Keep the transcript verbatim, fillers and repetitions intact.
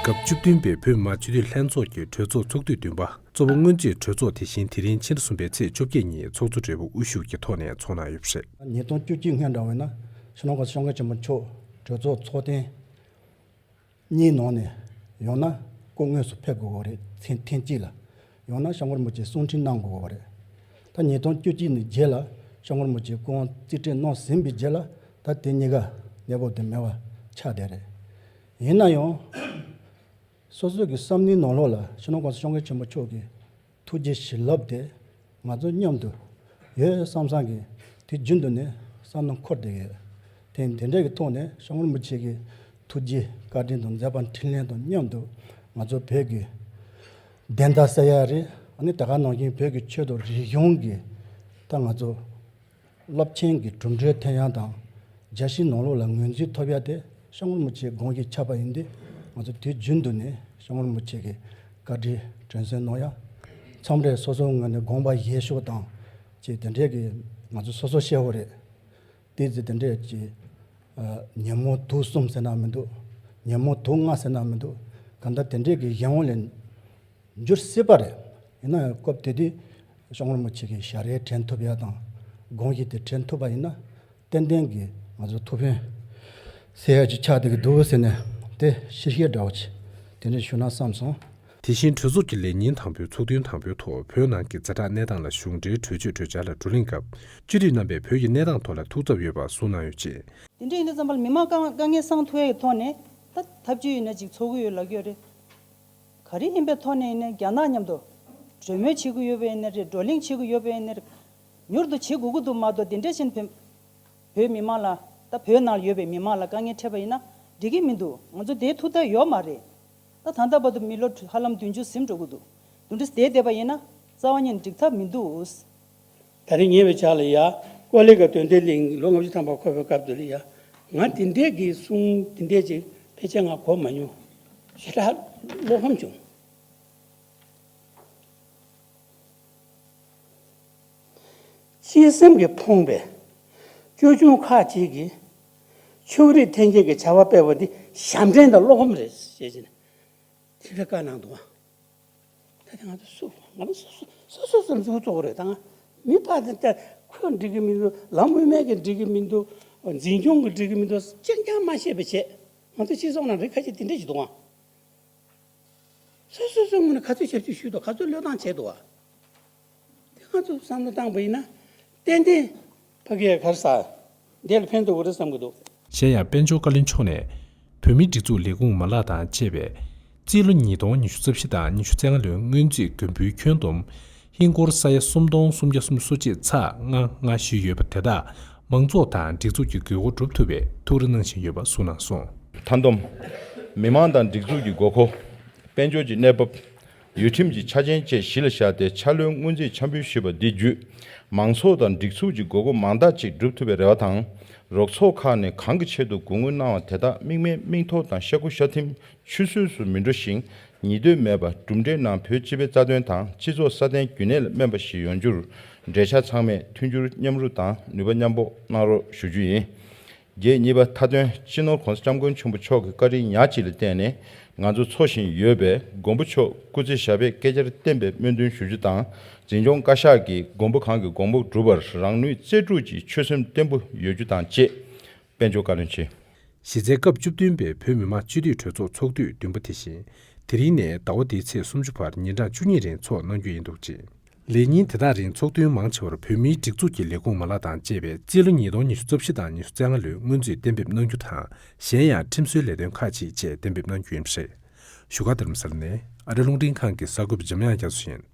སྐབས་བཅུ་བདུན་པའི་བོད་མི་མང་སྤྱི་འཐུས་ལྷན་ཚོགས་ཀྱི་གྲོས་ཚོགས་ཚོགས་དུས་བདུན་པ་གཙོ་བོ་སྔོན་རྩིས་གྲོས་ཚོགས་དེ་བཞིན་དེ་རིང་ཕྱི་ཟླ་གསུམ་པའི་ཚེས་བཅོ་བརྒྱད་ཉིན་ཚོགས་གཙོ་སྦྲེལ་པོ་དབུ་བཞུགས་ཀྱིས་ཐོག་ནས་ཚོགས་གནང་ཡོད་པ་རེད། ཉིས་སྟོང་བཅུ་གཅིག་སྔོན་འདྲ་བས་ན་སྤྱི་ནོར་༸གོང་ས་༸སྐྱབས་མགོན་ཆེན་པོ་མཆོག་གྲོས་ཚོགས་ཚོགས་ཐེངས་གཉིས་ནང་ནས་ཡང་ན་སྐུ་དངོས་སུ་ཕེབས་དགོས་པ་རེད། ཐེངས་ཐེངས་གཅིག་ལ་ཡང་ན་སྐྱབས་མགོན་རིན་པོ་ཆེ་གསུང་འཕྲིན་གནང་དགོས་པ་རེད། ད་ཉིས་སྟོང་བཅུ་གཅིག་ནས་རྗེས་ལ་སྐྱབས་མགོན་རིན་པོ་ཆེ་སྐུ་དབང་རྩིས་སྤྲོད་གནང་ཟིན་པའི་རྗེས་ལ་ད་དེ་གཉིས་ཀ་གནས་བབ་དེ་མེད་པ་ཆགས་བསྡད་རེད། ཡིན་ན་ཡང་སོ་སོ་གི་བསམ་བློའི་ནང་ལོགས་ལ་སྤྱི་ནོར་༸གོང་ས་༸སྐྱབས་མགོན་ཆེན་པོ་མཆོག་གི་ཐུགས་རྗེ་བྱིན་རླབས་དེ་ང་ཚོ་མཉམ་དུ་ཡོད་བསམ་བསམ་གི་དེ་རྒྱུན་དུ་ནས་བསམ་བློ་འཁོར་བསྡད་ཡོད། དེ་དེ་འདྲ་གི་ཐོག་ནས་སྐྱབས་མགོན་རིན་པོ་ཆེ་གི་ཐུགས་རྗེ་བཀའ་དྲིན་དང་མཛད་པ་འཕྲིན་ལས་དང་མཉམ་དུ་ང་ཚོ་བོད་ཀྱི་བདེན་མཐའ་གསལ་ཡ་རེད། ཨ་ནི་དེ་ག་ནང་བཞིན་བོད་ཀྱི་ཆོས་དང་རིག་གཞུང་གི་ད་ང་ཚོ་རླབས་ཆེན་གྱི་གྲུབ་འབྲས་ཐོན་ཡ་དང་རྒྱལ་སྤྱིའི་ནང་ལོགས་ལ་ངོས་འཛིན་ཐོབ་ཡ་དེ་སྐྱབས་མགོན་རིན་པོ་ཆེའི་དགོངས་གཞི་ཆགས་པ་ཡིན་དུས་ང་ཚོ་དུས་རྒྱུན་དུ་ནས་སྐྱབས་མགོན་རིན་པོ་ཆེ་གི་བཀའ་དྲིན་དྲན་གསོ་གནང་ཡ། མཚམས་རེ་སོ་སོའི་ངོས་ནས་དགོངས་པ་བཞེས་ཕྱོགས་དང་ཅིག་དེ་འདྲས་ཀྱི་ང་ཚོ་སོ་སོ་ཤེས་པོ་རེད། དེ་ཚེ་དེ་འདྲས་ཀྱི་ཉོན་མོངས་དུག་གསུམ་ཟེར་ན་མི་འདུག་ཉོན་མོངས་དུག་ལྔ་ཟེར་ན་མི་འདུག་གང་ལྟར་དེ་འདྲས་ཀྱི་གཞན་དབང་ལས་འགྱུར་སྲིད་པ་རེད། ཡིན་ན་ཡང་སྐབས་དེ་དུས་སྐྱབས་མགོན་རིན་པོ་ཆེ་གི་ཞལ་རས་དྲན་ཐུབ་ཡ་དང་དགོངས་གཞི་དེ་དྲན་ཐུབ་པ་ཡིན་ན་ཏན་ཏན་གྱི་ང་ཚོ་ཐུགས་ཕན་གསོས་ཡ་ཅིག་ཆགས་བསྡད་ཀྱི་འདུག་ཟེར་ནས་དེ་ཕྱིར་བཤད་འདྲ་བོ་ཅིག་དེ་འདྲ་ཞུ་ན་བསམ་སོང་། དེ་བཞིན་གྲོས་ཚོགས་ཀྱི་ལས་ཉིན་དང་པོའི་ཚོགས་ཐུན་དང་པོའི་ཐོག་བོད་ནང་གི་ཛ་དྲག་གནས་སྟངས་ལ་གཞུང་འབྲེལ་གྲོས་ཆོད་གྲོས་འཆར་ལ་བགྲོ་གླེང་སྐབས་སྤྱི་འཐུས་རྣམ་པས་བོད་ཀྱི་གནས་སྟངས་ཐོག་ལ་ཐུགས་འཚབ་ཡོད་པ་གསུངས་གནང་ཡོད་ཅིང་། དེ་འདྲ་ཡིན་དུས་ཙམ་པ་ལ་མི་མང་དཀའ་དཀའ་ངལ་སང་ཐུབ་ཡ་གི་ཐོག་ནས་ད་ཐབས་ཇུས་ཡིན་ན་ཅིག་འཚོལ་གི་ཡོད་ལབ་ཀྱི་ཡོད་རེད། ག་རེ་ཡིན་པའི་ཐོག་ནས་ཡིན་ནའི་རྒྱ་ནག་མཉམ་དུ་གྲོས་མོལ་བྱེད་ཀྱི་ཡོད་པ་ཡིན་ནའི་རེད། བགྲོ་གླེང་བྱེད་ཀྱི་ཡོད་པ་ཡིན་ནའི་རེད། མྱུར་དུ་བྱེད་དགོས་ཀྱི་འདུག་མ་གཏོགས་དེ་འདྲ་བཞིན་བོད་བོད་མི་མང་ལ་ད་བོད་ནང་ལ་ཡོད་པའི་མི་མང་ལ་དཀའ་ངལ་འཕྲད་པ་ཡིན་ན་འགྲིག་གི་མི་འདུག་ང་ཚོ་དེའི་ཐུགས་ཐག་ཡོད་མ་རེད། ད་ད་ལྟ་བར་དུ་མི་ལོ་ཧ་ལམ་བདུན་ཅུ་ཟིན་འགྲོ་གི་འདུག་དེ་འདྲ་བསྡད་བསྡད་པ་ཡིན་ན་རྩ་བ་ཉིད་ནས་འགྲིག་ཐབས་མི་འདུག་ད་རེས་ཉེ་བའི་ཆར་ལ་ཡ་ཀོ་ལི་ག་དོན་ལྡན་གླིང་ལོ་ལྔ་བཅུ་ཐམ་པ་འཁོར་བའི་སྐབས་དེ་ལ་ཡ་ང་དེ་འདྲས་ཀྱི་གསུང་དེ་འདྲས་ཅིག་ཕལ་ཆེར་ང་གོ་མ་མྱོང་། ཞེ་དྲག་བློ་ཕམ་བྱུང་། སྤྱི་སེམས་ཀྱིས་ཕོངས་པའི་ཅོལ་ཆུང་ཁག་ཅིག་གིས་ཕྱོགས་རིས་འཐེན་འཁྱེར་གྱི་བྱ་བ་སྤེལ་བ་འདི་ཞབས་འདྲེན་དང་བློ་ཕམ་རེད་ཅེས་བྱས་ནས་དེ་འདྲ་བཀའ་གནང་འདུག་ཨ། ད་ལྟ་ང་ཚོ་སུ་ང་ཚོ་སོ་སོ་སོ་སོ་སོ་འཛུགས་གཙོ་བོ་རེད་ད། ང་མི་ཕར་ད་ལྟ་ཁོས་འགྲིག་གི་མི་འདུག་ལམ་དབུ་མའི་གིས་འགྲིག་གི་མི་འདུག་འཛིན་སྐྱོང་གིས་འགྲིག་གི་མི་འདུག་ཅང་ཅང་མ་ཤེས་པ་བྱས། ང་ཚོ་སྤྱི་ཚོགས་ནང་རིགས་ཁ་ཤས་དེ་འདྲ་ཞིག་འདུག་ཨ། སོ་སོ་སོའི་ངོས་ནས་ག་ཚོད་ཞབས་ཞུ་ཞུས་འདུག་ག་ཚོད་བློས་བཏང་བྱས་འདུག་བ། དེ་ང་ཚོས་བསམ་བློ་བཏང་པ་ཡིན་ན་ཏན་ཏན་ཕ་གིའི་གར་ས་འདི་ལ་ཕན་ཐོགས་ཀྱི་རེད་བསམ་གྱི་འདུག་གཞན་ཡང་དཔལ་འབྱོར་བཀའ་བློན་མཆོག་ནས་བོད་མིའི་སྒྲིག་འཛུགས་ལས་ཁུངས་མ་ལག་དང་བཅས་པའི་རྩིས་ལོ་ཉིས་སྟོང་ཉི་ཤུ་རྩ་བཞི་དང་ཉི་ཤུ་རྩ་ལྔ་ལོའི་སྔོན་རྩིས་མགོན་པོའི་ཁྱོན་བསྡོམས་ཧིན་སྒོར་ས་ཡ་སུམ་སྟོང་སུམ་བརྒྱ་སུམ་ཅུ་སོ་གཅིག་ཚེག་ལྔ་ལྔ་བཞུས་ཡོད་པ་དེ་དག་མང་ཚོགས་དང་སྒྲིག་འཛུགས་ཀྱི་དགོས་མཁོ་སྒྲུབ་ཐུབ་པའི་ཐུགས་རེ་གནང་བཞིན་ཡོད་པ་གསུངས་གནང་སོང་། མཐའ་བསྡོམས། མི་མང་དང་སྒྲིག་འཛུགས་ཀྱི་དགོས་མཁོ། དཔལ་འབྱོར་གྱི་གནས་བབ། ཡུལ་ཁྲིམས་ཀྱི་ཆ་རྐྱེན་བཅས་གཞི་ལ་བཞག་སྟེ་འཆར་ལོའི་སྔོན་རྩིས་འཆར་འབུལ་ཞུས་པ་འདི་བརྒྱུད། མང་ཚོགས་དང་སྒྲིག་འཛུགས་ཀྱི་དགོས་མཁོ་མང་དག་ཅིག་སྒྲུབ་ཐུབ་པའི་རེ་བ་དང་། རོགས་ཚོགས་ཁག་ནས་གང་གི་ཆེད་དུ་དགོས་དངུལ་གནང་བ་དེ་དག་མིག་སྨན་མིག་ཐོག་དང་ཤ་ཁུ་ཤ་ཐིམ། ཆུད་ཟོས་སུ་མི་འགྲོ་ཞིང་། ཉིས་ལྟོས་མེད་པར་གྲུབ་འབྲས་རྣམས་བོད་སྤྱི་པའི་རྩ་དོན་དང་སྤྱི་ཚོགས་སྲ་བརྟན་རྒྱུན་གནས་ལ་སྨན་པ་ཞིག་ཡོང་རྒྱུར། འབྲེལ་ཆགས་ཚང་མས་མཐུན་འགྱུར་མཉམ་རུབ་དང་ནུས་པ་མཉམ་སྤོགས་གནང་རོགས་ཞུ་རྒྱུ་ཡིན། བརྒྱད་གཉིས་པ། མཐའ་དོན། སྤྱི་ནོར་༸གོང་ས་༸སྐྱབས་མགོན་ཆེན་པོ་མཆོག་གི་བཀའ་དྲིན་ཉག་གཅིག་ལ་བརྟེན་ནས་ང་ཚོ་འཚོ་བཞིན་ཡོད་པས་མགོན་པོ་མཆོག་སྐུ་ཚེ་ཞབས་པད་བསྐལ་བརྒྱར་བརྟན་པའི་སྨོན་འདུན་ཞུ་རྒྱུ་དང་། འཛིན་སྐྱོང་བཀའ་ཤག་གིས་མགོན་པོ་གང་གི་དགོངས་པ་སྒྲུབ་པར་རང་ནུས་རྩལ་སྤྲུགས་ཀྱིས་ཆོད་སེམས་བརྟན་པོ་ཡོད་རྒྱུ་དང་བཅས། དཔལ་འབྱོར་བཀའ་བློན་ཆེ། གཞི་རྩའི་སྐབས་བཅུ་བདུན་པའི་བོད་མི་མང་སྤྱི་འཐུས་གྲོས་ཚོགས་ཚོགས་དུས་བདུན་པ་དེ་བཞིན། དེ་རིང་ནས་ཟླ་བ་འདིའི་ཚེས་སུམ་ཅུ་བར་ཉིན་གྲངས་བཅུ་གཉིས་རིང་ཚོགས་གནང་རྒྱུ་ཡིན་འདུག་ཅིང་། ལས་ཉིན་དེ་དག་རིང་ཚོགས་ཐུན་མང་ཆེ་བར་བོད་མིའི་སྒྲིག་འཛུགས་ཀྱི་ལས་ཁུངས་མ་ལག་དང་བཅས་པའི་རྩིས་ལོ་ཉིས་སྟོང་ཉི་ཤུ་རྩ་བཞི་དང་ཉི་ཤུ་རྩ་ལྔ་ལོའི་སྔོན་རྩིས་གཏན་འབེབས་གནང་རྒྱུ་དང་། གཞན་ཡང་ཁྲིམས་བཟོའི་ལས་དོན་ཁག་ཅིག་བཅས་གཏན་འབེབས་གནང་རྒྱུ་ཡིན་པ་རེད། བཞུགས་སྒར་རྡ་རམ་ས་ལ་ནས་ཨ་རི་རླུང་འཕྲིན་ཁང་གི་གསར་འགོད་པ་འཇམ་དབྱངས་རྒྱ་མཚོ་ཡིན།